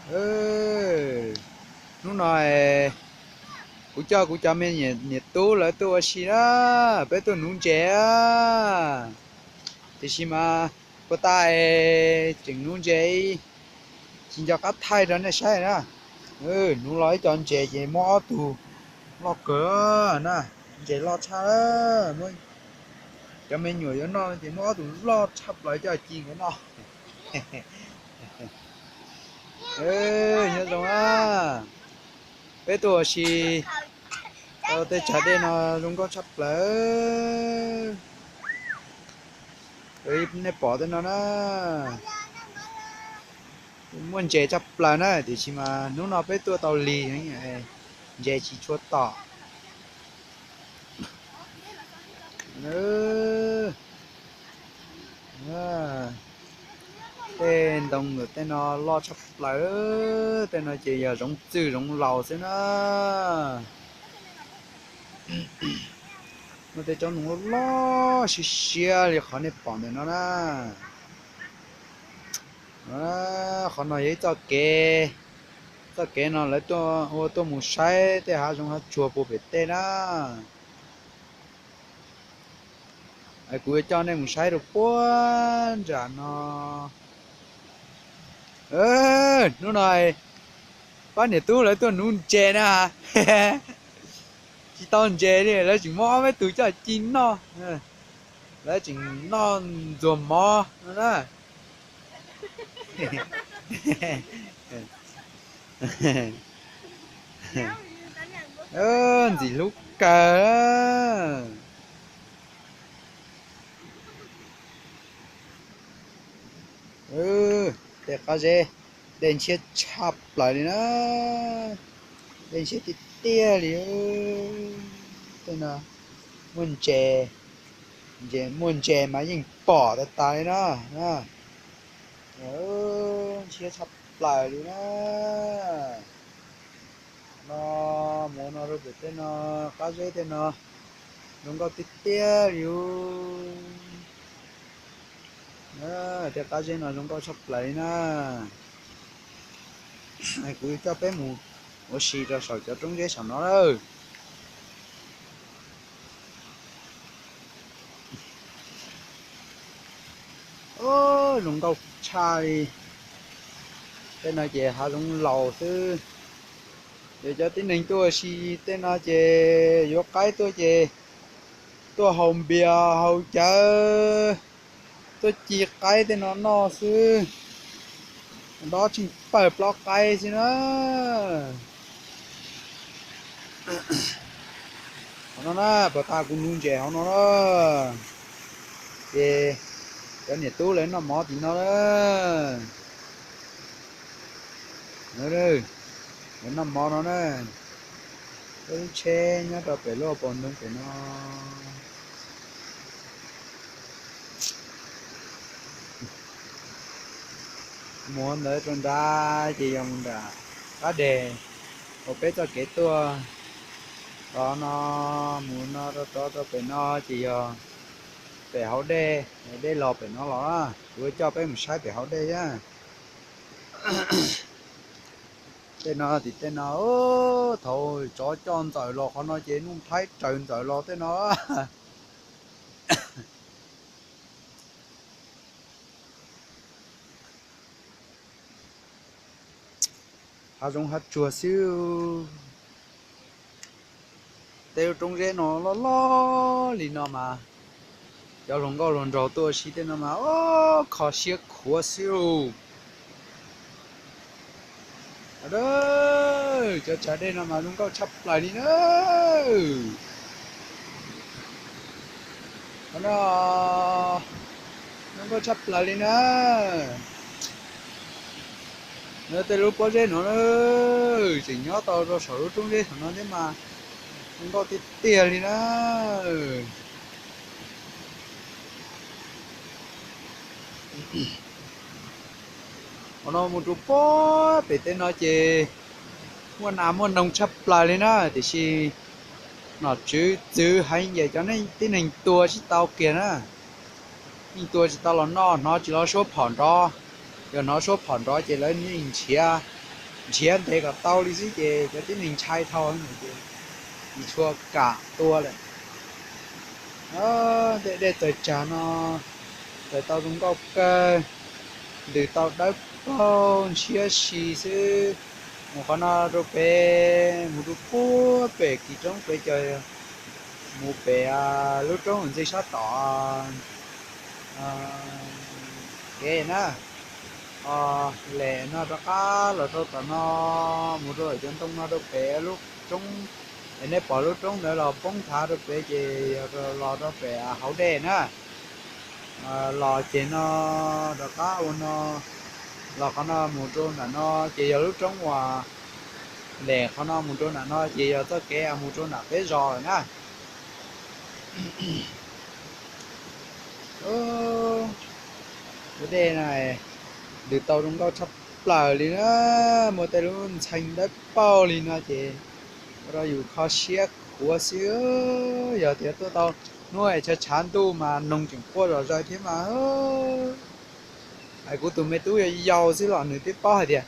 Hnub no kuv coj kuv cov me niam tub lawv tuaj ua si na, peb tuaj nuv ntses a. Tiam sis mas puag ta tseem nuv ntses tsis nco qab thaij rau nej saib na. Nuv los ib co ntses ces muab ob tug loj kawg na, ntses loj tshaj. Cov me nyuam yuav noj ces muab ob tug loj tshaj plaws coj ci nkawd noj. Nyob zoo na, peb tuaj ua si rau tej tsag dej no zoo nkauj tshaj plaws. Nej pom tej no na, muaj ntses tshaj plaws na, tiam sis mas hnub no peb tuaj tau lig, ntses tsis tshua tom. Tej ntoo tej no loj tshaj plaws, tej no ces yog zoov txwj zoov laus xwb na. Muaj tej tsob ntoo loj loj siab siab li qhov nej pom ntawm no na. Qhov no yog ib txoj kev, txoj kev no lawv tuaj ua tuaj mus saib tej hav zoov hav tsuag puag pem tej na. Kuv yuav coj nej mus saib rau puag nram no. Hnub no pab niam tub lawv tuaj nuv ntses na. Tsis tau ntses li lawv tseem muab ob peb tug coj ci noj. Lawv tseem noj ntxuag mov no na. Ntxim hlub kawg. Tej qab zeb, dej ntshiab tshaj plaws li na. Dej ntshiab tiag tiag li. Tej no muaj ntses, muaj ntses mas yeej pom tas tas li na. Ntshiab tshaj plaws li na. No, mus no rau pem tej no, qab zeb tej no zoo nkauj tiag tiag li. Tej qab zeb no zoo nkauj tshaj plaws li na. Kuv coj peb mus ua si rau saum cov roob zeb saum no lawm. Zoo nkauj tshaj li. Tej no ces hav zoov laus xwb. Ces cov tib neeg tuaj ua si tej no ces yuav qaib tuaj ces tuaj haus npias haus cawv, tuaj ci qaib tej no noj xwb. Nrov tseej pawg plaub qaib xwb na. Hauv no na, puag ta kuv nuv ntses hauv no na. Ces cov niam tub lawv noj mov tim no na. Lawv noj mov no na. Peb lub tsheb nyob rau pem lub hauv paus ntoo pem no. Mus ntawd rau nrad ces yog mus nram qab deg uas peb txoj kev tuaj. Qhov no mus no rau rov rau pem no ces yog pem hauv dej, dej los pem no los na. Kuv coj peb mus saib pem hauv dej na. Tej no tim tej no, thaum tsov coj ntxawm los qhov no ces nuj thaib raws ntxawm los tej no. Hav zoov hav tsuag xwb. Tej lub roob zeb no loj loj li no mas cov hluas nkauj hluas nraug tuaj ua si tej no mas kho siab khuav xwb lauj. Cov tsag dej no mas zoo nkauj tshaj plaws li na. Qhov no zoo nkauj tshaj plaws li na. Tej lub pob zeb no tseem nyob tau rau saum lub roob zeb saum no thiab mas zoo nkauj tiag tiag li na. Qhov no mus rau puag pem tej no ces muaj nas muaj noog tshaj plaws li na, tiam sis nom tswv txwv heev ces cov tib neeg tua tsis tau kiag na. Yeej tua tsis tau los noj, hnov tsis los suab phom nrov. Yog hnov suab phom nrov ces lawv yeej nrhiav nrhiav ntev kom tau li xwb ces cov tib neeg ntshai dhau ces tsis tshua kam tua lawm. Tej dej tawg tsag no tawg tau zoo nkauj kawg, ntws tau dawb paug ntshiab si xwb. Mus qhov no rau pem, mus rau puag pem kis roob pem, cov mus pem lub roob ntxig sab tom kev na. Lem no rov qab los rau tom no, mus rau cov ntoo no rau pem lub roob, es nej pom lub roob ntawd los poob thav rau pem ces yog los rau pem hauv dej na. Los ces no rov qab ua no, los qhov no mus rau nram no ces yog lub roob uas lem qhov no mus rau nram no ces yog txoj kev mus rau nram peb zos lawm na. Lub dej no ntws tau zoo nkauj tshaj plaws li na, muaj tej lub ntxhee dawb paug li no ces ua rau yus kho siab khuav xwb. Yog tias tuaj tau hnub es tshav tshav ntuj mas noog tseem quaj zom zaws thiab mas. Hais kuv tus me tub yau yau xwb los nws twb paub hais tias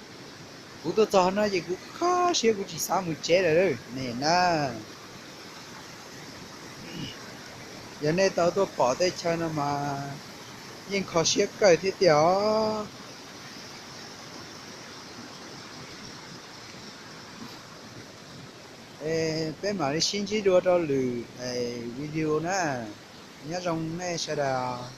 kuv tuaj txog no ces kuv kho siab kuv tsis xav mus tsev lawm ne na. Yog nej tau tuaj pom tej chaw no mas yeej kho siab kawg thiab tiag os. Peb mam li sib ntsib dua rau lwm video na. Nyob zoo nej sawv daws.